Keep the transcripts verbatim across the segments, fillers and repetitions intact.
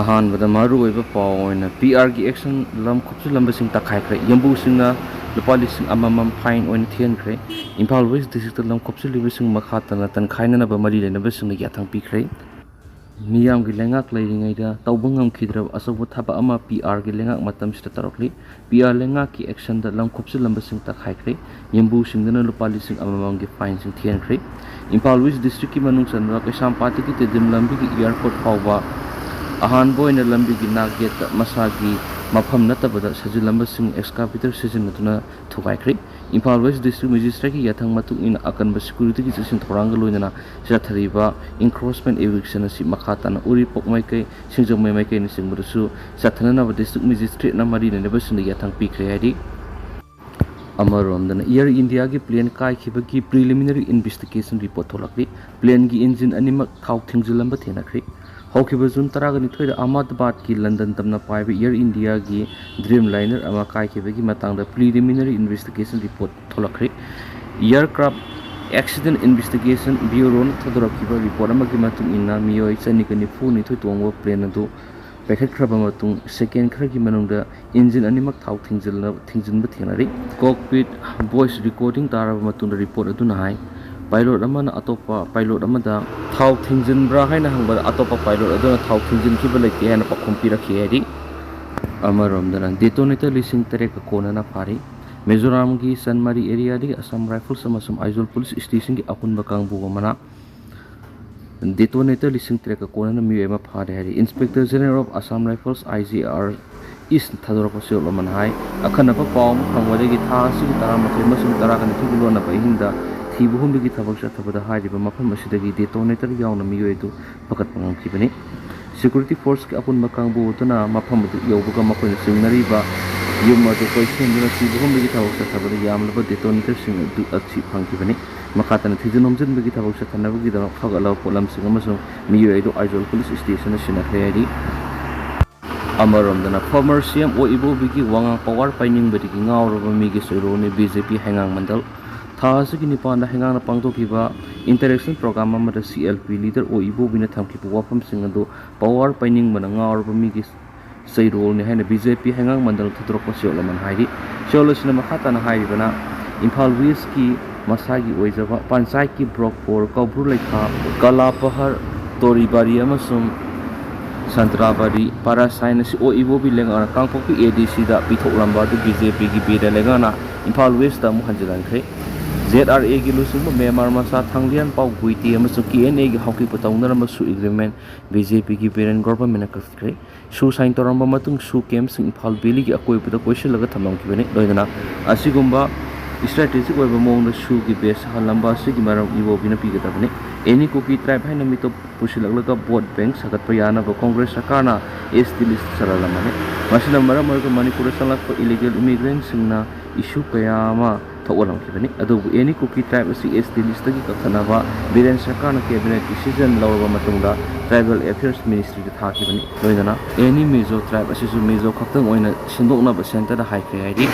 ꯑꯍꯥꯟꯕꯗ ꯃꯔꯨꯑꯣꯏꯕ ꯄꯥꯎ ꯑꯣꯏꯅ ꯄꯤ ꯑꯥꯔꯒꯤ ꯑꯦꯛꯁꯟ ꯂꯝ ꯈꯣꯞꯆꯤꯜꯂꯝꯕꯁꯤꯡ ꯇꯛꯈꯥꯏꯈ꯭ꯔꯦ꯫ ꯌꯨꯝꯕꯨꯁꯤꯡꯅ ꯂꯨꯄꯥ ꯂꯤꯁꯤꯡ ꯑꯃꯃꯝ ꯐꯥꯏꯟ ꯑꯣꯏꯅ ꯊꯤꯍꯟꯈ꯭ꯔꯦ꯫ ꯏꯝꯐꯥꯜ ꯋꯦꯁ ꯗꯤꯁꯇ꯭ꯔꯤꯛꯇ ꯂꯝ ꯈꯣꯞꯆꯤꯜꯂꯤꯕꯁꯤꯡ ꯃꯈꯥ ꯇꯥꯅ ꯇꯟꯈꯥꯏꯅꯅꯕ ꯃꯔꯤ ꯂꯩꯅꯕꯁꯤꯡꯅ ꯌꯥꯊꯪ ꯄꯤꯈ꯭ꯔꯦ꯫ ꯃꯤꯌꯥꯝꯒꯤ ꯂꯩꯉꯥꯛ ꯂꯩꯔꯤꯉꯩꯗ ꯇꯧꯕ ꯉꯝꯈꯤꯗ꯭ꯔꯕ ꯑꯆꯧꯕ ꯊꯕꯛ ꯑꯃ ꯄꯤ ꯑꯥꯔꯒꯤ ꯂꯩꯉꯥꯛ ꯃꯇꯝꯁꯤꯗ ꯇꯧꯔꯛꯂꯤ꯫ ꯄꯤ ꯑꯥꯔ ꯂꯩꯉꯥꯛꯀꯤ ꯑꯦꯛꯁꯟꯗ ꯂꯝ ꯈꯣꯞꯆꯤꯜꯂꯝꯕꯁꯤꯡ ꯇꯛꯈꯥꯏꯈ꯭ꯔꯦ꯫ ꯌꯨꯝꯕꯨꯁꯤꯡꯗꯨꯅ ꯂꯨꯄꯥ ꯂꯤꯁꯤꯡ ꯑꯃꯃꯝꯒꯤ ꯐꯥꯏꯟꯁꯤꯡ ꯊꯤꯍꯟꯈ꯭ꯔꯦ꯫ ꯏꯝꯐꯥꯜ ꯋꯦꯁ ꯗꯤꯁꯇ꯭ꯔꯤꯛꯀꯤ ꯃꯅꯨꯡ ꯆꯟꯕ ꯀꯩꯁꯥꯝꯄꯥꯠꯇꯒꯤ ꯇꯦꯗꯤꯝ ꯂꯝꯕꯤꯒꯤ ꯑꯦꯌꯥꯔꯄꯣꯔꯠ ꯐꯥꯎꯕ ꯑꯍꯥꯟꯕ ꯑꯣꯏꯅ ꯂꯝꯕꯤꯒꯤ ꯅꯥꯛ ꯌꯦꯠꯇ ꯃꯁꯥꯒꯤ ꯃꯐꯝ ꯅꯠꯇꯕꯗ ꯁꯥꯖꯤꯜꯂꯝꯕꯁꯤꯡ ꯑꯦꯛꯁꯀꯥꯚꯦꯇꯔ ꯁꯤꯖꯤꯟꯅꯗꯨꯅ ꯊꯨꯒꯥꯏꯈ꯭ꯔꯦ꯫ ꯏꯝꯐꯥꯜ ꯋꯦꯁ ꯗꯤꯁꯇ꯭ꯔꯤꯛ ꯃꯦꯖꯤꯁꯇ꯭ꯔꯦꯠꯀꯤ ꯌꯥꯊꯪ ꯃꯇꯨꯡ ꯏꯟꯅ ꯑꯀꯟꯕ ꯁꯦꯀ꯭ꯌꯨꯔꯤꯇꯤꯒꯤ ꯆꯦꯛꯁꯤꯟ ꯊꯧꯔꯥꯡꯒ ꯂꯣꯏꯅꯅ ꯆꯠꯊꯔꯤꯕ ꯏꯟꯀ꯭ꯔꯣꯆꯃꯦꯟ ꯏꯚꯤꯛꯁꯟ ꯑꯁꯤ ꯃꯈꯥ ꯇꯥꯅ ꯎꯔꯤꯄꯣꯛ ꯃꯥꯏꯀꯩ, ꯁꯤꯡꯖꯃꯩ ꯃꯥꯏꯀꯩꯅꯆꯤꯡꯕꯗꯁꯨ ꯆꯠꯊꯅꯅꯕ ꯗꯤꯁꯇ꯭ꯔꯤꯛ ꯃꯦꯖꯤꯁꯇ꯭ꯔꯦꯠꯅ ꯃꯔꯤ ꯂꯩꯅꯕꯁꯤꯡꯗ ꯌꯥꯊꯪ ꯄꯤꯈ꯭ꯔꯦ ꯍꯥꯏꯔꯤ꯫ ꯑꯃꯔꯣꯝꯗꯅ ꯏꯌꯔ ꯏꯟꯗꯤꯌꯥꯒꯤ ꯄ꯭ꯂꯦꯟ ꯀꯥꯏꯈꯤꯕꯒꯤ ꯄ꯭ꯔꯤꯂꯤꯃꯤꯅꯔꯤ ꯏꯟꯚꯦꯁꯇꯤꯒꯦꯁꯟ ꯔꯤꯄꯣꯔꯠ ꯊꯣꯛꯂꯛꯂꯤ꯫ ꯄ꯭ꯂꯦꯟꯒꯤ ꯏꯟꯖꯤꯟ ꯑꯅꯤꯃꯛ ꯊꯥꯎ ꯊꯤꯡꯖꯤꯜꯂꯝꯕ ꯊꯦꯡꯅꯈ꯭ꯔꯦ꯫ ꯍꯧꯈꯤꯕ ꯖꯨꯟ ꯇꯔꯥꯒꯅꯤꯊꯣꯏꯗ ꯑꯍꯃꯗꯕꯥꯗꯀꯤ ꯂꯟꯗꯟ ꯇꯝꯅ ꯄꯥꯏꯕ ꯏꯌꯔ ꯏꯟꯗꯤꯌꯥꯒꯤ ꯗ꯭ꯔꯤꯝ ꯂꯥꯏꯅꯔ ꯑꯃ ꯀꯥꯏꯈꯤꯕꯒꯤ ꯃꯇꯥꯡꯗ ꯄ꯭ꯔꯤꯂꯤꯃꯤꯅꯔꯤ ꯏꯟꯚꯦꯁꯇꯤꯒꯦꯁꯟ ꯔꯤꯄꯣꯔꯠ ꯊꯣꯛꯂꯛꯈ꯭ꯔꯦ꯫ ꯑꯦꯌꯔꯀ꯭ꯔꯥꯐ ꯑꯦꯛꯁꯤꯗꯦꯟ ꯏꯟꯚꯦꯁꯇꯤꯒꯦꯁꯟ ꯕ꯭ꯌꯨꯔꯣꯅ ꯊꯥꯗꯣꯔꯛꯈꯤꯕ ꯔꯤꯄꯣꯔꯠ ꯑꯃꯒꯤ ꯃꯇꯨꯡ ꯏꯟꯅ ꯃꯤꯑꯣꯏ ꯆꯅꯤꯒ ꯅꯤꯐꯨ ꯅꯤꯊꯣꯏ ꯇꯣꯡꯕ ꯄ꯭ꯂꯦꯟ ꯑꯗꯨ ꯄꯥꯏꯈꯠꯈ꯭ꯔꯕ ꯃꯇꯨꯡ ꯁꯦꯀꯦꯟ ꯈꯔꯒꯤ ꯃꯅꯨꯡꯗ ꯏꯟꯖꯤꯟ ꯑꯅꯤꯃꯛ ꯊꯥꯎ ꯊꯤꯡꯖꯤꯜꯂ-, ꯊꯤꯡꯖꯤꯟꯕ ꯊꯦꯡꯅꯔꯤ꯫ ꯀꯣꯛꯄꯤꯠ ꯚꯣꯏꯁ ꯔꯦꯀꯣꯔꯗꯤꯡ ꯇꯥꯔꯕ ꯃꯇꯨꯡꯗ ꯔꯤꯄꯣꯔꯠ ꯑꯗꯨꯅ ꯍꯥꯏ, ꯄꯥꯏꯂꯣꯠ ꯑꯃꯅ ꯑꯇꯣꯞꯄ ꯄꯥꯏꯂꯣꯠ ꯑꯃꯗ ꯊꯥꯎ ꯊꯤꯡꯖꯤꯟꯕ꯭ꯔꯥ ꯍꯥꯏꯅ ꯍꯪꯕꯗ ꯑꯇꯣꯞꯄ ꯄꯥꯏꯂꯣꯠ ꯑꯗꯨꯅ ꯊꯥꯎ ꯊꯤꯡꯖꯤꯟꯈꯤꯕ ꯂꯩꯇꯦ ꯍꯥꯏꯅ ꯄꯥꯎꯈꯨꯝ ꯄꯤꯔꯛꯈꯤ ꯍꯥꯏꯔꯤ꯫ ꯑꯃꯔꯣꯝꯗꯅ ꯗꯦꯇꯣꯅꯦꯇꯔ ꯂꯤꯁꯤꯡ ꯇꯔꯦꯠꯀ ꯀꯣꯟꯅꯅ ꯐꯥꯔꯤ꯫ ꯃꯤꯖꯣꯔꯥꯝꯒꯤ ꯆꯟꯃꯥꯔꯤ ꯑꯦꯔꯤꯌꯥꯗꯒꯤ ꯑꯁꯥꯝ ꯔꯥꯏꯐꯜꯁ ꯑꯃꯁꯨꯡ ꯑꯥꯏꯖꯣꯜ ꯄꯨꯂꯤꯁ ꯁ꯭ꯇꯦꯁꯟꯒꯤ ꯑꯄꯨꯟꯕ ꯀꯥꯡꯕꯨ ꯑꯃꯅ ꯗꯦꯇꯣꯅꯦꯇꯔ ꯂꯤꯁꯤꯡ ꯇꯔꯦꯠꯀ ꯀꯣꯟꯅꯅ ꯃꯤꯑꯣꯏ ꯑꯃ ꯐꯥꯔꯦ ꯍꯥꯏꯔꯤ꯫ Inspector general of Assam Rifles, I G R, ꯏꯁꯅ ꯊꯥꯗꯣꯔꯛꯄ ꯆꯦꯔꯣꯜ ꯑꯃꯅ ꯍꯥꯏ꯫ ꯑꯈꯟꯅꯕ ꯄꯥꯎ ꯑꯃ ꯐꯪꯕꯗꯒꯤ ꯊꯥ ꯑꯁꯤꯒꯤ ꯇꯔꯥꯃꯥꯊꯣꯏ ꯑꯃꯁꯨꯡ ꯇꯔꯥꯒ ꯅꯤꯊꯣꯏꯒꯤ ꯂꯣꯟꯅꯕ ꯑꯍꯤꯡꯗ ꯊꯤꯕ ꯍꯨꯝꯕꯒꯤ ꯊꯕꯛ ꯆꯠꯊꯕꯗ ꯍꯥꯏꯔꯤꯕ ꯃꯐꯝ ꯑꯁꯤꯗꯒꯤ ꯗꯦꯇꯣꯅꯦꯇꯔ ꯌꯥꯎꯅ ꯃꯤꯑꯣꯏ ꯑꯗꯨ ꯐꯒꯠꯄ ꯉꯝꯈꯤꯕꯅꯤ꯫ ꯁꯦꯀ꯭ꯌꯨꯔꯤꯇꯤ ꯐꯣꯔꯁꯀꯤ ꯑꯄꯨꯟꯕ ꯀꯥꯡꯕꯨ ꯑꯗꯨꯅ ꯃꯐꯝ ꯑꯗꯨ ꯌꯧꯕꯒ ꯃꯈꯣꯏꯅ ꯆꯤꯡꯅꯔꯤꯕ ꯌꯨꯝ ꯑꯗꯨ ꯀꯣꯏꯁꯦꯝꯗꯨꯅ ꯊꯤꯕ ꯍꯨꯝꯕꯒꯤ ꯊꯕꯛ ꯆꯠꯊꯕꯗ ꯌꯥꯝꯂꯕ ꯗꯦꯇꯣꯅꯦꯇꯔꯁꯤꯡ ꯑꯗꯨ ꯑꯁꯤ ꯐꯪꯈꯤꯕꯅꯤ꯫ ꯃꯈꯥ ꯇꯥꯅ ꯊꯤꯖꯤꯟ ꯍꯨꯝꯖꯤꯟꯕꯒꯤ ꯊꯕꯛ ꯆꯠꯊꯅꯕꯒꯤꯗꯃꯛ ꯐꯒꯠꯂꯕ ꯄꯣꯠꯂꯝꯁꯤꯡ ꯑꯃꯁꯨꯡ ꯃꯤꯑꯣꯏ ꯑꯗꯨ ꯑꯥꯏꯖꯣꯜ ꯄꯨꯂꯤꯁ ꯁ꯭ꯇꯦꯁꯟꯗ ꯁꯤꯟꯅꯈ꯭ꯔꯦ ꯍꯥꯏꯔꯤ꯫ ꯑꯃꯔꯣꯝꯗꯅ former C M ꯑꯣ ꯏꯕꯣꯕꯤꯒꯤ ꯋꯥꯉꯥꯡ ꯄꯋꯥꯔ ꯄꯥꯏꯅꯤꯡꯕꯗꯒꯤ ꯉꯥꯎꯔꯕ ꯃꯤꯒꯤ ꯆꯣꯏꯔꯣꯜꯅꯤ ꯕꯤ ꯖꯦ ꯄꯤ ꯍꯩꯉꯥꯡ ꯃꯟꯗꯜ꯫ ꯊꯥ ꯑꯁꯤꯒꯤ ꯅꯤꯄꯥꯟꯗ ꯍꯩꯉꯥꯡꯅ ꯄꯥꯡꯊꯣꯛꯈꯤꯕ Interaction program ꯑꯃꯗ C L P leader ꯑꯣ ꯏꯕꯣꯕꯤꯅ ꯊꯝꯈꯤꯕ ꯋꯥꯐꯝꯁꯤꯡ ꯑꯗꯨ power ꯄꯥꯏꯅꯤꯡꯕꯅ ꯉꯥꯎꯔꯕ ꯃꯤꯒꯤ ꯆꯩꯔꯣꯜꯅꯤ ꯍꯥꯏꯅ B J P ꯍꯩꯉꯥꯡ ꯃꯟꯗꯜ ꯊꯥꯗꯣꯔꯛꯄ ꯁꯤꯌꯣꯜ ꯑꯃꯅ ꯍꯥꯏꯔꯤ꯫ ꯁꯤꯌꯣꯜ ꯑꯁꯤꯅ ꯃꯈꯥ ꯇꯥꯅ ꯍꯥꯏꯔꯤꯕꯅ, ꯏꯝꯐꯥꯜ Westꯀꯤ ꯃꯁꯥꯒꯤ ꯑꯣꯏꯖꯕ ꯄꯟꯆꯥꯌꯠꯀꯤ ꯕ꯭ꯔꯣꯛꯄꯣꯔ, ꯀꯧꯕ꯭ꯔꯨ ꯂꯩꯈꯥ, ꯀꯂꯥꯄꯍꯔ, ꯇꯣꯔꯤꯕꯥꯔꯤ ꯑꯃꯁꯨꯡ ꯁꯟꯇ꯭ꯔꯥꯕꯥꯔꯤ ꯄꯔꯥꯁꯥꯏꯟ ꯑꯁꯤ ꯑꯣ ꯏꯕꯣꯕꯤ ꯂꯩꯉꯥꯛꯅ ꯀꯥꯡꯄꯣꯛꯄꯤ A D Cꯗ ꯄꯤꯊꯣꯛꯂꯝꯕ ꯑꯗꯨ BJ Pꯒꯤ ꯕꯤꯔꯦꯟ ꯂꯩꯉꯥꯛꯅ ꯏꯝꯐꯥꯜ Westꯇ ꯑꯃꯨꯛ ꯍꯟꯖꯤꯜꯍꯟꯈ꯭ꯔꯦ꯫ Z R Aꯒꯤ ꯂꯨꯆꯤꯡꯕ ꯃ꯭ꯌꯥꯟꯃꯥꯔ ꯃꯆꯥ ꯊꯥꯡꯂꯤꯌꯥꯟ ꯄꯥꯎ ꯒꯨꯏꯇꯦ ꯑꯃꯁꯨꯡ K N Aꯒꯤ ꯍꯧꯈꯤꯕ ꯇꯧꯅꯔꯝꯕ ꯁꯨ agreement B J Pꯒꯤ ꯕꯤꯔꯦꯟ ꯒꯣꯔꯕꯔꯃꯦꯟꯅ ꯀꯛꯊꯠꯈ꯭ꯔꯦ꯫ ꯁꯨ sign ꯇꯧꯔꯝꯕ ꯃꯇꯨꯡ ꯁꯨ campꯁꯤꯡ ꯏꯝꯐꯥꯜ Valleyꯒꯤ ꯑꯀꯣꯏꯕꯗ ꯀꯣꯏꯁꯤꯜꯂꯒ ꯊꯝꯂꯝꯈꯤꯕꯅꯤ꯫ ꯂꯣꯏꯅꯅ ꯑꯁꯤꯒꯨꯝꯕ strategic ꯑꯣꯏꯕ ꯃꯑꯣꯡꯗ ꯁꯨꯒꯤ base ꯁꯥꯍꯜꯂꯝꯕ ꯑꯁꯤꯒꯤ ꯃꯔꯝ ꯏꯕꯣꯕꯤꯅ ꯄꯤꯒꯗꯕꯅꯤ꯫ Any Kuki tribe ꯍꯥꯏꯅ ꯃꯤꯇꯣꯞ ꯄꯨꯁꯤꯜꯂꯛꯂꯒ vote bank ꯁꯥꯒꯠꯄ ꯌꯥꯅꯕ ꯀꯣꯡꯒ꯭ꯔꯦꯁ ꯁꯔꯀꯥꯔꯅ S T list ꯆꯜꯍꯜꯂꯝꯕꯅꯤ꯫ ꯃꯁꯤꯅ ꯃꯔꯝ ꯑꯣꯏꯔꯒ ꯃꯅꯤꯄꯨꯔꯗ ꯆꯪꯂꯛꯄ illegal immigrantꯁꯤꯡꯅ issue ꯀꯌꯥ ꯑꯃ ꯊꯣꯛꯍꯜꯂꯝꯈꯤꯕꯅꯤ꯫ ꯑꯗꯨꯕꯨ Any Kuki tribe ꯑꯁꯤ S T listꯇꯒꯤ ꯀꯛꯊꯠꯅꯕ ꯕꯤꯔꯦꯟ ꯁꯔꯀꯥꯔꯅ cabinet decision ꯂꯧꯔꯕ ꯃꯇꯨꯡꯗ Tribal Affairs Ministryꯗ ꯊꯥꯈꯤꯕꯅꯤ꯫ ꯂꯣꯏꯅꯅ Any Mizo tribe ꯑꯁꯤꯁꯨ ꯃꯤꯖꯣ ꯈꯛꯇꯪ ꯑꯣꯏꯅ ꯁꯦꯝꯗꯣꯛꯅꯕ centreꯗ ꯍꯥꯏꯈ꯭ꯔꯦ ꯍꯥꯏꯔꯤ꯫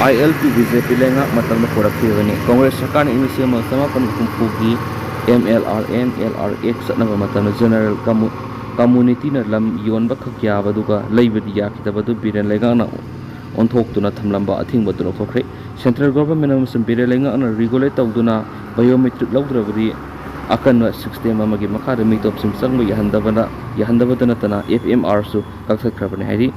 I L P B J P ꯂꯩꯉꯥꯛ ꯃꯇꯝꯗ ꯄꯨꯔꯛꯈꯤꯕꯅꯤ꯫ ꯀꯣꯡꯒ꯭ꯔꯦꯁ ꯁꯔꯀꯥꯔꯅ ꯏꯪ ꯂꯤꯁꯤꯡ ꯑꯃ ꯆꯃꯥꯄꯟ ꯍꯨꯝꯐꯨꯒꯤ M L R N, L R X ꯆꯠꯅꯕ ꯃꯇꯝꯗ general commu-, communityꯅ ꯂꯝ ꯌꯣꯟꯕ ꯈꯛ ꯌꯥꯕꯗꯨꯒ ꯂꯩꯕꯗꯤ ꯌꯥꯈꯤꯗꯕꯗꯨ ꯕꯤꯔꯦꯟ ꯂꯩꯉꯥꯛꯅ ꯑꯣꯟꯊꯣꯛꯇꯨꯅ ꯊꯝꯂꯝꯕ ꯑꯊꯤꯡꯕ ꯑꯗꯨ ꯂꯧꯊꯣꯛꯈ꯭ꯔꯦ꯫ Central Government ꯑꯃꯁꯨꯡ ꯕꯤꯔꯦꯟ ꯂꯩꯉꯥꯛꯅ regulate ꯇꯧꯗꯨꯅ biometric ꯂꯧꯗ꯭ꯔꯕꯗꯤ ꯑꯀꯟꯕ system ꯑꯃꯒꯤ ꯃꯈꯥꯗ ꯃꯤꯇꯣꯞꯁꯤꯡ ꯆꯪꯕ ꯌꯥꯍꯟꯗꯕꯅ, ꯌꯥꯍꯟꯗꯕꯗ ꯅꯠꯇꯅ F M Rꯁꯨ ꯀꯛꯊꯠꯈ꯭ꯔꯕꯅꯤ ꯍꯥꯏꯔꯤ꯫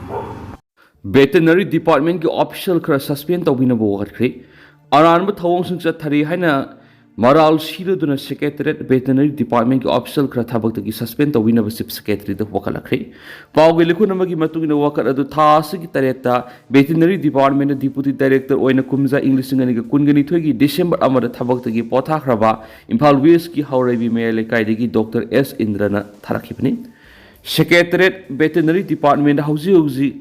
Veterinary Departmentꯀꯤ official ꯈꯔ suspend ꯇꯧꯕꯤꯅꯕ ꯋꯥꯀꯠꯈ꯭ꯔꯦ꯫ ꯑꯔꯥꯟꯕ ꯊꯧꯑꯣꯡꯁꯤꯡ ꯆꯠꯊꯔꯤ ꯍꯥꯏꯅ ꯃꯔꯥꯜ ꯁꯤꯔꯗꯨꯅ Secretariat Veterinary Departmentꯀꯤ official ꯈꯔ ꯊꯕꯛꯇꯒꯤ suspend ꯇꯧꯕꯤꯅꯕ Chief Secretaryꯗ ꯋꯥꯀꯠꯂꯛꯈ꯭ꯔꯦ꯫ ꯄꯥꯎꯒꯤ ꯂꯤꯈꯨꯟ ꯑꯃꯒꯤ ꯃꯇꯨꯡ ꯏꯟꯅ ꯋꯥꯀꯠ ꯑꯗꯨ ꯊꯥ ꯑꯁꯤꯒꯤ ꯇꯔꯦꯠꯇ Veterinary Departmentꯇ Deputy Director ꯑꯣꯏꯅ ꯀꯨꯝꯖꯥ ꯏꯪ ꯂꯤꯁꯤꯡ ꯑꯅꯤꯒ ꯀꯨꯟꯒ ꯅꯤꯊꯣꯏꯒꯤ December ꯑꯃꯗ ꯊꯕꯛꯇꯒꯤ ꯄꯣꯊꯥꯈ꯭ꯔꯕ ꯏꯝꯐꯥꯜ Westꯀꯤ ꯍꯥꯎꯔꯩꯕꯤ ꯃꯌꯥꯏ ꯂꯩꯀꯥꯏꯗꯒꯤ Doctor S ꯏꯟꯗ꯭ꯔꯅ ꯊꯥꯔꯛꯈꯤꯕꯅꯤ꯫ Secretariat Veterinary Departmentꯇ ꯍꯧꯖꯤꯛ ꯍꯧꯖꯤꯛ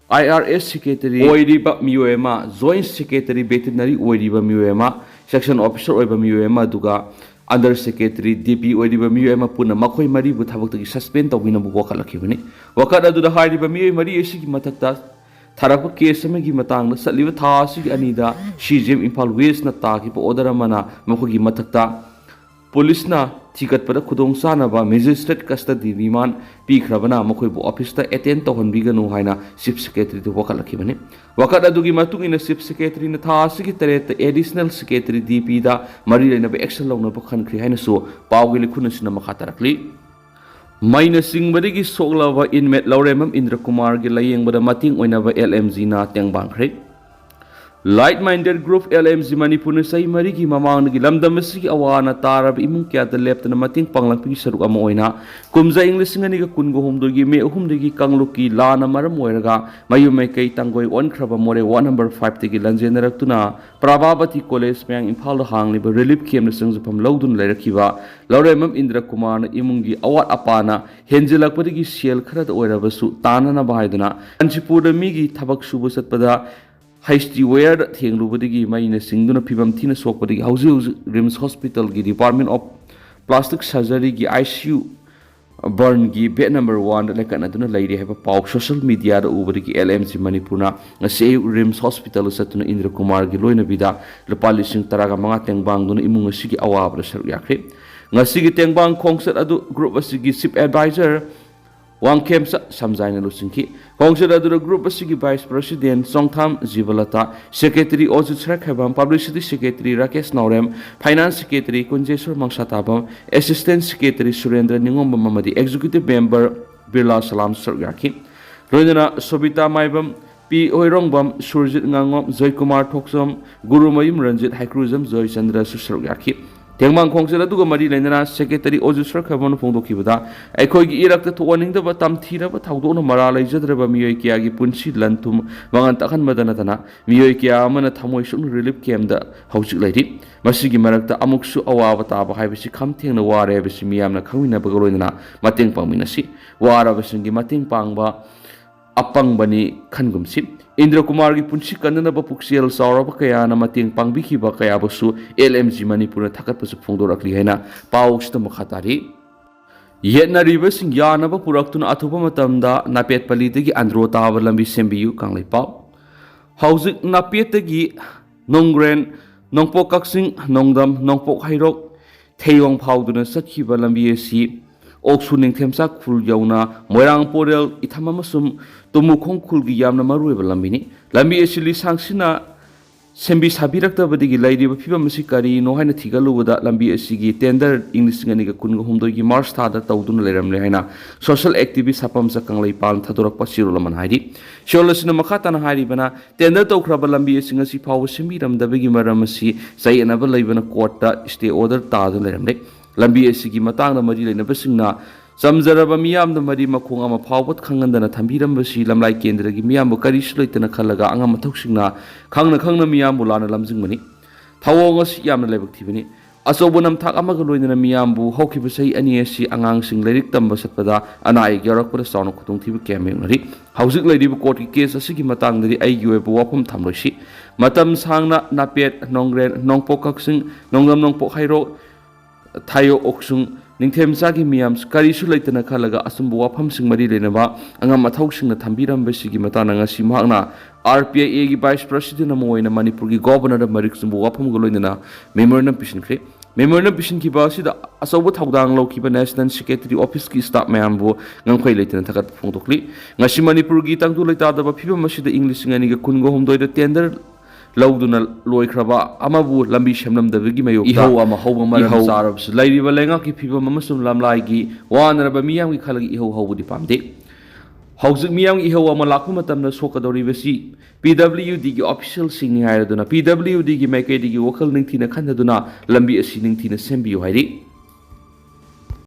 I R S Secretary ꯑꯣꯏꯔꯤꯕ ꯃꯤꯑꯣꯏ ꯑꯃ, Joint Secretary Veterinary ꯑꯣꯏꯔꯤꯕ ꯃꯤꯑꯣꯏ ꯑꯃ, Section Officer ꯑꯣꯏꯕ ꯃꯤꯑꯣꯏ ꯑꯃ, ꯑꯗꯨꯒ Under Secretary D P ꯑꯣꯏꯔꯤꯕ ꯃꯤꯑꯣꯏ ꯑꯃ, ꯄꯨꯟꯅ ꯃꯈꯣꯏ ꯃꯔꯤꯕꯨ ꯊꯕꯛꯇꯒꯤ suspend ꯇꯧꯕꯤꯅꯕ ꯋꯥꯀꯠꯂꯛꯈꯤꯕꯅꯤ꯫ ꯋꯥꯀꯠ ꯑꯗꯨꯗ ꯍꯥꯏꯔꯤꯕ ꯃꯤꯑꯣꯏ ꯃꯔꯤ ꯑꯁꯤꯒꯤ ꯃꯊꯛꯇ ꯊꯥꯔꯛꯄ case ꯑꯃꯒꯤ ꯃꯇꯥꯡꯗ ꯆꯠꯂꯤꯕ ꯊꯥ ꯑꯁꯤꯒꯤ ꯑꯅꯤꯗ C J M ꯏꯝꯐꯥꯜ Westꯅ ꯇꯥꯈꯤꯕ order ꯑꯃꯅ ꯃꯈꯣꯏꯒꯤ ꯃꯊꯛꯇ ꯄꯨꯂꯤꯁꯅ ꯊꯤꯒꯠꯄꯗ ꯈꯨꯗꯣꯡ ꯆꯥꯅꯕ magistrate custody remand ꯄꯤꯈ꯭ꯔꯕꯅ ꯃꯈꯣꯏꯕꯨ ꯑꯣꯐꯤꯁꯇ attend ꯇꯧꯍꯟꯕꯤꯒꯅꯨ ꯍꯥꯏꯅ ꯆꯤꯐ ꯁꯦꯀ꯭ꯔꯦꯇꯔꯤꯗ ꯋꯥꯀꯠꯂꯛꯈꯤꯕꯅꯤ꯫ ꯋꯥꯀꯠ ꯑꯗꯨꯒꯤ ꯃꯇꯨꯡ ꯏꯟꯅ ꯆꯤꯐ ꯁꯦꯀ꯭ꯔꯦꯇꯔꯤꯅ ꯊꯥ ꯑꯁꯤꯒꯤ ꯇꯔꯦꯠꯇ ꯑꯦꯗꯤꯁꯅꯦꯜ ꯁꯦꯀ꯭ꯔꯦꯇꯔꯤ ꯗꯤ ꯄꯤꯗ ꯃꯔꯤ ꯂꯩꯅꯕ ꯑꯦꯛꯁꯟ ꯂꯧꯅꯕ ꯈꯟꯈ꯭ꯔꯦ ꯍꯥꯏꯅꯁꯨ ꯄꯥꯎꯒꯤ ꯂꯤꯈꯨꯟ ꯑꯁꯤꯅ ꯃꯈꯥ ꯇꯥꯔꯛꯂꯤ꯫ ꯃꯩꯅ ꯆꯤꯡꯕꯗꯒꯤ ꯁꯣꯛꯂꯕ ꯏꯟꯃꯦꯠ ꯂꯧꯔꯦꯝꯕꯝ ꯏꯟꯗ꯭ꯔ ꯀꯨꯃꯥꯔꯒꯤ ꯂꯥꯏꯌꯦꯡꯕꯗ ꯃꯇꯦꯡ ꯑꯣꯏꯅꯕ ꯑꯦꯜ ꯑꯦꯝ ꯖꯤꯅ ꯇꯦꯡꯕꯥꯡꯈ꯭ꯔꯦ꯫ Like Minded Group, L M G ꯃꯅꯤꯄꯨꯔꯅ ꯆꯍꯤ ꯃꯔꯤꯒꯤ ꯃꯃꯥꯡꯗꯒꯤ ꯂꯝꯗꯝ ꯑꯁꯤꯒꯤ ꯑꯋꯥ ꯑꯅꯥ ꯇꯥꯔꯕ ꯏꯃꯨꯡ ꯀꯌꯥꯗ ꯂꯦꯞꯇꯅ ꯃꯇꯦꯡ ꯄꯥꯡꯂꯛꯄꯒꯤ ꯁꯔꯨꯛ ꯑꯃ ꯑꯣꯏꯅ ꯀꯨꯝꯖꯥ ꯏꯪ ꯂꯤꯁꯤꯡ ꯑꯅꯤꯒ ꯀꯨꯟꯒ ꯍꯨꯝꯗꯣꯏꯒꯤ ꯃꯦ ꯑꯍꯨꯝꯗꯒꯤ ꯀꯥꯡꯂꯨꯞꯀꯤ ꯂꯥꯟꯅ ꯃꯔꯝ ꯑꯣꯏꯔꯒ ꯃꯌꯨꯝ ꯃꯩꯀꯩ ꯇꯥꯡꯒꯣꯏ ꯑꯣꯟꯈ꯭ꯔꯕ ꯃꯣꯔꯦ ꯋꯥꯔꯗ ꯅꯝꯕꯔ ꯐꯥꯏꯚꯇꯒꯤ ꯂꯟꯖꯦꯟꯅꯔꯛꯇꯨꯅ ꯄ꯭ꯔꯚꯥꯕꯇꯤ ꯀꯣꯂꯦꯖ ꯃꯌꯥꯡ ꯏꯝꯐꯥꯜꯗ ꯍꯥꯡꯂꯤꯕ ꯔꯤꯂꯤꯐ ꯀꯦꯝꯞꯇ ꯆꯪꯖꯐꯝ ꯂꯧꯗꯨꯅ ꯂꯩꯔꯛꯈꯤꯕ ꯂꯧꯔꯦꯝꯕꯝ ꯏꯟꯗ꯭ꯔ ꯀꯨꯃꯥꯔꯅ ꯏꯃꯨꯡꯒꯤ ꯑꯋꯥꯠ ꯑꯄꯥꯅ ꯍꯦꯟꯖꯤꯜꯂꯛꯄꯗꯒꯤ ꯁꯦꯜ ꯈꯔꯗ ꯑꯣꯏꯔꯕꯁꯨ ꯇꯥꯟꯅꯅꯕ ꯍꯥꯏꯗꯨꯅ ꯀꯥꯟꯆꯤꯄꯨꯔꯗ ꯃꯤꯒꯤ ꯊꯕꯛ ꯁꯨꯕ ꯆꯠꯄꯗ ꯍꯩꯁ ꯇꯤ ꯋꯦꯌꯔꯗ ꯊꯦꯡꯂꯨꯕꯗꯒꯤ ꯃꯩꯅ ꯆꯤꯡꯗꯨꯅ ꯐꯤꯕꯝ ꯊꯤꯅ ꯁꯣꯛꯄꯗꯒꯤ ꯍꯧꯖꯤꯛ ꯍꯧꯖꯤꯛ ꯔꯤꯝꯁ ꯍꯣꯁꯄꯤꯇꯥꯜꯒꯤ ꯗꯤꯄꯥꯔꯠꯃꯦꯟ ꯑꯣꯐ ꯄ꯭ꯂꯥꯁꯇꯤꯛ ꯁꯔꯖꯔꯤꯒꯤ I C U ꯕꯔꯟꯒꯤ bed number ꯋꯥꯟꯗ ꯂꯩꯀꯠꯅꯗꯨꯅ ꯂꯩꯔꯤ ꯍꯥꯏꯕ ꯄꯥꯎ ꯁꯣꯁꯤꯌꯦꯜ ꯃꯤꯗꯤꯌꯥꯗ ꯎꯕꯗꯒꯤ ꯑꯦꯜ ꯑꯦꯝ ꯖꯤ ꯃꯅꯤꯄꯨꯔꯅ ꯉꯁꯤ ꯑꯌꯨꯛ ꯔꯤꯝꯁ ꯍꯣꯁꯄꯤꯇꯥꯜꯗ ꯆꯠꯇꯨꯅ ꯏꯟꯗ꯭ꯔ ꯀꯨꯃꯥꯔꯒꯤ ꯂꯣꯏꯅꯕꯤꯗ ꯂꯨꯄꯥ ꯂꯤꯁꯤꯡ ꯇꯔꯥꯒ ꯃꯉꯥ ꯇꯦꯡꯕꯥꯡꯗꯨꯅ ꯏꯃꯨꯡ ꯑꯁꯤꯒꯤ ꯑꯋꯥꯕꯗ ꯁꯔꯨꯛ ꯌꯥꯈ꯭ꯔꯦ꯫ ꯉꯁꯤꯒꯤ ꯇꯦꯡꯕꯥꯡ ꯈꯣꯡꯆꯠ ꯑꯗꯨ ꯒ꯭ꯔꯨꯞ ꯑꯁꯤꯒꯤ ꯆꯤꯐ ꯑꯦꯗꯚꯥꯏꯖꯔ ꯋꯥꯡꯈꯦꯝꯆ ꯁꯝꯖꯥꯏꯅ ꯂꯨꯆꯤꯡꯈꯤ꯫ ꯈꯣꯡꯆꯠ ꯑꯗꯨꯗ ꯒ꯭ꯔꯨꯞ ꯑꯁꯤꯒꯤ vice president Chongtham Jibalata, secretary Ojit Sarkhebam, publicity secretary Rakesh Naorem, finance secretary Kunjesor Mangsatabam, assistant secretary Surendra Ningombam ꯑꯃꯗꯤ ꯑꯦꯛꯖꯤꯀ꯭ꯌꯨꯇꯤꯚ ꯃꯦꯝꯕꯔ ꯕꯤꯔꯂꯥ ꯁꯂꯥꯝ ꯁꯔꯨꯛ ꯌꯥꯈꯤ꯫ ꯂꯣꯏꯅꯅ ꯁꯣꯕꯤꯇꯥ ꯃꯥꯏꯕꯝ, ꯄꯤ ꯑꯣꯏꯔꯣꯡꯕꯝ, ꯁꯨꯔꯖꯤꯠ ꯉꯥꯉꯣꯝ, ꯖꯣꯏꯀꯨꯃꯥꯔ ꯊꯣꯛꯆꯣꯝ, ꯒꯨꯔꯨꯃꯌꯨꯝ ꯔꯟꯖꯤꯠ, ꯍꯩꯀ꯭ꯔꯨꯖꯝ ꯖꯣꯏꯆꯟꯗ꯭ꯔꯁꯨ ꯁꯔꯨꯛ ꯌꯥꯈꯤ꯫ ꯇꯦꯡꯕꯥꯡ ꯈꯣꯡꯆꯠ ꯑꯗꯨꯒ ꯃꯔꯤ ꯂꯩꯅꯅ ꯁꯦꯀ꯭ꯔꯦꯇꯔꯤ ꯑꯣꯖꯤꯠ ꯁꯔꯈꯦꯕꯝꯅ ꯐꯣꯡꯗꯣꯛꯈꯤꯕꯗ, ꯑꯩꯈꯣꯏꯒꯤ ꯏꯔꯛꯇ ꯊꯣꯛꯍꯟꯅꯤꯡꯗꯕ ꯇꯝꯊꯤꯔꯕ ꯊꯧꯗꯣꯛꯅ ꯃꯔꯥ ꯂꯩꯖꯗ꯭ꯔꯕ ꯃꯤꯑꯣꯏ ꯀꯌꯥꯒꯤ ꯄꯨꯟꯁꯤ ꯂꯟ ꯊꯨꯝ ꯃꯥꯡꯍꯟ ꯇꯥꯛꯍꯟꯕꯗ ꯅꯠꯇꯅ ꯃꯤꯑꯣꯏ ꯀꯌꯥ ꯑꯃꯅ ꯊꯃꯣꯏ ꯁꯣꯛꯅ ꯔꯤꯂꯤꯐ ꯀꯦꯝꯞꯇ ꯍꯧꯖꯤꯛ ꯂꯩꯔꯤ꯫ ꯃꯁꯤꯒꯤ ꯃꯔꯛꯇ ꯑꯃꯨꯛꯁꯨ ꯑꯋꯥꯕ ꯇꯥꯕ ꯍꯥꯏꯕꯁꯤ ꯈꯝ ꯊꯦꯡꯅ ꯋꯥꯔꯦ ꯍꯥꯏꯕꯁꯤ ꯃꯤꯌꯥꯝꯅ ꯈꯪꯃꯤꯟꯅꯕꯒ ꯂꯣꯏꯅꯅ ꯃꯇꯦꯡ ꯄꯥꯡꯃꯤꯟꯅꯁꯤ꯫ ꯋꯥꯔꯕꯁꯤꯡꯒꯤ ꯃꯇꯦꯡ ꯄꯥꯡꯕ ꯑꯄꯪꯕꯅꯤ ꯈꯟꯒꯨꯝꯁꯤ꯫ ꯏꯟꯗ꯭ꯔ ꯀꯨꯃꯥꯔꯒꯤ ꯄꯨꯟꯁꯤ ꯀꯟꯅꯅꯕ ꯄꯨꯛꯆꯦꯜ ꯆꯥꯎꯔꯕ ꯀꯌꯥꯅ ꯃꯇꯦꯡ ꯄꯥꯡꯕꯤꯈꯤꯕ ꯀꯌꯥꯕꯨꯁꯨ ꯑꯦꯜ ꯑꯦꯝ ꯖꯤ ꯃꯅꯤꯄꯨꯔꯅ ꯊꯥꯒꯠꯄꯁꯨ ꯐꯣꯡꯗꯣꯔꯛꯂꯤ ꯍꯥꯏꯅ ꯄꯥꯎꯁꯤꯗ ꯃꯈꯥ ꯇꯥꯔꯤ꯫ ꯌꯦꯠꯅꯔꯤꯕꯁꯤꯡ ꯌꯥꯅꯕ ꯄꯨꯔꯛꯇꯨꯅ ꯑꯊꯨꯕ ꯃꯇꯝꯗ ꯅꯥꯄꯦꯠ ꯄꯂꯤꯗꯒꯤ ꯑꯟꯗ꯭ꯔꯣ ꯇꯥꯕ ꯂꯝꯕꯤ ꯁꯦꯝꯕꯤꯌꯨ ꯀꯪꯂꯩꯄꯥꯛ꯫ ꯍꯧꯖꯤꯛ ꯅꯥꯄꯦꯠꯇꯒꯤ ꯅꯣꯡꯒ꯭ꯔꯦꯟ, ꯅꯣꯡꯄꯣꯛ ꯀꯛꯆꯤꯡ, ꯅꯣꯡꯗꯝ, ꯅꯣꯡꯄꯣꯛ ꯍꯩꯔꯣꯛ, ꯊꯩꯌꯣꯡ ꯐꯥꯎꯗꯨꯅ ꯆꯠꯈꯤꯕ ꯂꯝꯕꯤ ꯑꯁꯤ ꯑꯣꯛꯁꯨ ꯅꯤꯡꯊꯦꯝꯆꯥ ꯈꯨꯜ ꯌꯧꯅ ꯃꯣꯏꯔꯥꯡ ꯄꯣꯔꯦꯜ, ꯏꯊꯝ ꯑꯃꯁꯨꯡ ꯇꯨꯃꯨꯈꯣꯡ ꯈꯨꯜꯒꯤ ꯌꯥꯝꯅ ꯃꯔꯨꯑꯣꯏꯕ ꯂꯝꯕꯤꯅꯤ꯫ ꯂꯝꯕꯤ ꯑꯁꯤ ꯂꯤꯁꯥꯡꯁꯤꯠꯅ ꯁꯦꯝꯕꯤ ꯁꯥꯕꯤꯔꯛꯇꯕꯗꯒꯤ ꯂꯩꯔꯤꯕ ꯐꯤꯕꯝ ꯑꯁꯤ ꯀꯔꯤꯅꯣ ꯍꯥꯏꯅ ꯊꯤꯒꯠꯂꯨꯕꯗ, ꯂꯝꯕꯤ ꯑꯁꯤꯒꯤ ꯇꯦꯟꯗꯔ ꯏꯪ ꯂꯤꯁꯤꯡ ꯑꯅꯤꯒ ꯀꯨꯟꯒ ꯍꯨꯝꯗꯣꯏꯒꯤ ꯃꯥꯔꯆ ꯊꯥꯗ ꯇꯧꯗꯨꯅ ꯂꯩꯔꯝꯂꯦ ꯍꯥꯏꯅ ꯁꯣꯁꯤꯌꯦꯜ ꯑꯦꯛꯇꯤꯚꯤꯁ ꯍꯥꯄꯝꯆ ꯀꯪꯂꯩꯄꯥꯜꯅ ꯊꯥꯗꯣꯔꯛꯄ ꯆꯦꯔꯣꯜ ꯑꯃꯅ ꯍꯥꯏꯔꯤ꯫ ꯆꯦꯔꯣꯜ ꯑꯁꯤꯅ ꯃꯈꯥ ꯇꯥꯅ ꯍꯥꯏꯔꯤꯕꯅ, ꯇꯦꯟꯗꯔ ꯇꯧꯈ꯭ꯔꯕ ꯂꯝꯕꯤ ꯑꯁꯤ ꯉꯁꯤ ꯐꯥꯎꯕ ꯁꯦꯝꯕꯤꯔꯝꯗꯕꯒꯤ ꯃꯔꯝ ꯑꯁꯤ ꯆꯌꯦꯠꯅꯕ ꯂꯩꯕꯅ ꯀꯣꯔꯠꯇ ꯁ꯭ꯇꯦ ꯑꯣꯔꯗꯔ ꯇꯥꯗꯨꯅ ꯂꯩꯔꯝꯂꯦ꯫ ꯂꯝꯕꯤ ꯑꯁꯤꯒꯤ ꯃꯇꯥꯡꯗ ꯃꯔꯤ ꯂꯩꯅꯕꯁꯤꯡꯅ ꯆꯝꯖꯔꯕ ꯃꯤꯌꯥꯝꯗ ꯃꯔꯤ ꯃꯈꯣꯡ ꯑꯃ ꯐꯥꯎꯕ ꯈꯪꯍꯟꯗꯅ ꯊꯝꯕꯤꯔꯝꯕꯁꯤ ꯂꯝꯂꯥꯏ ꯀꯦꯟꯗ꯭ꯔꯒꯤ ꯃꯤꯌꯥꯝꯕꯨ ꯀꯔꯤꯁꯨ ꯂꯩꯇꯅ ꯈꯜꯂꯒ ꯑꯉꯝ ꯑꯊꯧꯁꯤꯡꯅ ꯈꯪꯅ ꯈꯪꯅ ꯃꯤꯌꯥꯝꯕꯨ ꯂꯥꯟꯅ ꯂꯝꯖꯤꯡꯕꯅꯤ꯫ ꯊꯧꯑꯣꯡ ꯑꯁꯤ ꯌꯥꯝꯅ ꯂꯥꯏꯕꯛ ꯊꯤꯕꯅꯤ꯫ ꯑꯆꯧꯕ ꯅꯝꯊꯥꯛ ꯑꯃꯒ ꯂꯣꯏꯅꯅ ꯃꯤꯌꯥꯝꯕꯨ ꯍꯧꯈꯤꯕ ꯆꯍꯤ ꯑꯅꯤ ꯑꯁꯤ ꯑꯉꯥꯡꯁꯤꯡ ꯂꯥꯏꯔꯤꯛ ꯇꯝꯕ ꯆꯠꯄꯗ ꯑꯅꯥ ꯑꯌꯦꯛ ꯌꯥꯎꯔꯛꯄꯗ ꯆꯥꯎꯅ ꯈꯨꯗꯣꯡꯊꯤꯕ ꯀꯌꯥ ꯃꯥꯌꯣꯛꯅꯔꯤ꯫ ꯍꯧꯖꯤꯛ ꯂꯩꯔꯤꯕ ꯀꯣꯔꯠꯀꯤ ꯀꯦꯁ ꯑꯁꯤꯒꯤ ꯃꯇꯥꯡꯗꯗꯤ ꯑꯩꯒꯤ ꯑꯣꯏꯕ ꯋꯥꯐꯝ ꯊꯝꯂꯣꯏꯁꯤ꯫ ꯃꯇꯝ ꯁꯥꯡꯅ ꯅꯥꯄꯦꯠ, ꯅꯣꯡꯒ꯭ꯔꯦꯟ, ꯅꯣꯡꯄꯣꯛ ꯀꯛꯆꯤꯡ, ꯅꯣꯡꯗꯝ ꯅꯣꯡꯄꯣꯛ ꯍꯩꯔꯣꯛ, ꯊꯥꯏꯌꯣ ꯑꯣꯛꯁꯨꯡ ꯅꯤꯡꯊꯦꯝꯆꯥꯒꯤ ꯃꯤꯌꯥꯝ ꯀꯔꯤꯁꯨ ꯂꯩꯇꯅ ꯈꯜꯂꯒ ꯑꯆꯨꯝꯕ ꯋꯥꯐꯝꯁꯤꯡ ꯃꯔꯤ ꯂꯩꯅꯕ ꯑꯉꯝ ꯑꯊꯧꯁꯤꯡꯅ ꯊꯝꯕꯤꯔꯝꯕꯁꯤꯒꯤ ꯃꯇꯥꯡꯗ ꯉꯁꯤ ꯃꯍꯥꯛꯅ ꯑꯥꯔ ꯄꯤ ꯑꯥꯏ ꯑꯦꯒꯤ ꯚꯥꯏꯁ ꯄ꯭ꯔꯁꯤꯗꯦꯟ ꯑꯃ ꯑꯣꯏꯅ ꯃꯅꯤꯄꯨꯔꯒꯤ ꯒꯣꯕꯔꯅꯔꯗ ꯃꯔꯤꯛ ꯆꯨꯝꯕ ꯋꯥꯐꯝꯒ ꯂꯣꯏꯅꯅ ꯃꯦꯃꯣꯔꯦꯟꯗꯝ ꯄꯤꯁꯤꯟꯈ꯭ꯔꯦ꯫ ꯃꯦꯃꯣꯔꯦꯟꯗꯝ ꯄꯤꯁꯤꯟꯈꯤꯕ ꯑꯁꯤꯗ ꯑꯆꯧꯕ ꯊꯧꯗꯥꯡ ꯂꯧꯈꯤꯕ ꯅꯦꯁꯅꯦꯜ ꯁꯦꯀ꯭ꯔꯦꯇꯔꯤ ꯑꯣꯐꯤꯁꯀꯤ ꯁ꯭ꯇꯥꯐ ꯃꯌꯥꯝꯕꯨ ꯉꯝꯈꯩ ꯂꯩꯇꯅ ꯊꯥꯒꯠꯄ ꯐꯣꯡꯗꯣꯛꯂꯤ꯫ ꯉꯁꯤ ꯃꯅꯤꯄꯨꯔꯒꯤ ꯇꯪꯗꯨ ꯂꯩꯇꯥꯗꯕ ꯐꯤꯕꯝ ꯑꯁꯤꯗ ꯏꯪ ꯂꯤꯁꯤꯡ ꯑꯅꯤꯒ ꯀꯨꯟꯒ ꯍꯨꯝꯗꯣꯏꯗ ꯇꯦꯟꯗꯔ ꯂꯧꯗꯨꯅ ꯂꯣꯏꯈ꯭ꯔꯕ ꯑꯃꯕꯨ ꯂꯝꯕꯤ ꯁꯦꯝꯂꯝꯗꯕꯒꯤ ꯃꯥꯌꯣꯛꯇ ꯏꯍꯧ ꯑꯃ ꯍꯧꯕ ꯃꯔꯝ ꯏꯍꯧ ꯆꯥꯔꯕꯁꯨ ꯂꯩꯔꯤꯕ ꯂꯩꯉꯥꯛꯀꯤ ꯐꯤꯕꯝ ꯑꯃꯁꯨꯡ ꯂꯝꯂꯥꯏꯒꯤ ꯋꯥꯅꯔꯕ ꯃꯤꯌꯥꯝꯒꯤ ꯈꯜꯂꯒ ꯏꯍꯧ ꯍꯧꯕꯗꯤ ꯄꯥꯝꯗꯦ꯫ ꯍꯧꯖꯤꯛ ꯃꯤꯌꯥꯝꯒꯤ ꯏꯍꯧ ꯑꯃ ꯂꯥꯛꯄ ꯃꯇꯝꯗ ꯁꯣꯛꯀꯗꯧꯔꯤꯕꯁꯤ ꯄꯤ ꯗꯕ꯭ꯂꯤꯎ ꯗꯤꯒꯤ ꯑꯣꯐꯤꯁꯤꯌꯦꯜꯁꯤꯡꯅꯤ ꯍꯥꯏꯔꯗꯨꯅ ꯄꯤ ꯗꯕ꯭ꯂꯤꯎ ꯗꯤꯒꯤ ꯃꯥꯏꯀꯩꯗꯒꯤ ꯋꯥꯈꯜ ꯅꯤꯡꯊꯤꯅ ꯈꯟꯊꯗꯨꯅ ꯂꯝꯕꯤ ꯑꯁꯤ ꯅꯤꯡꯊꯤꯅ ꯁꯦꯝꯕꯤꯌꯨ ꯍꯥꯏꯔꯤ꯫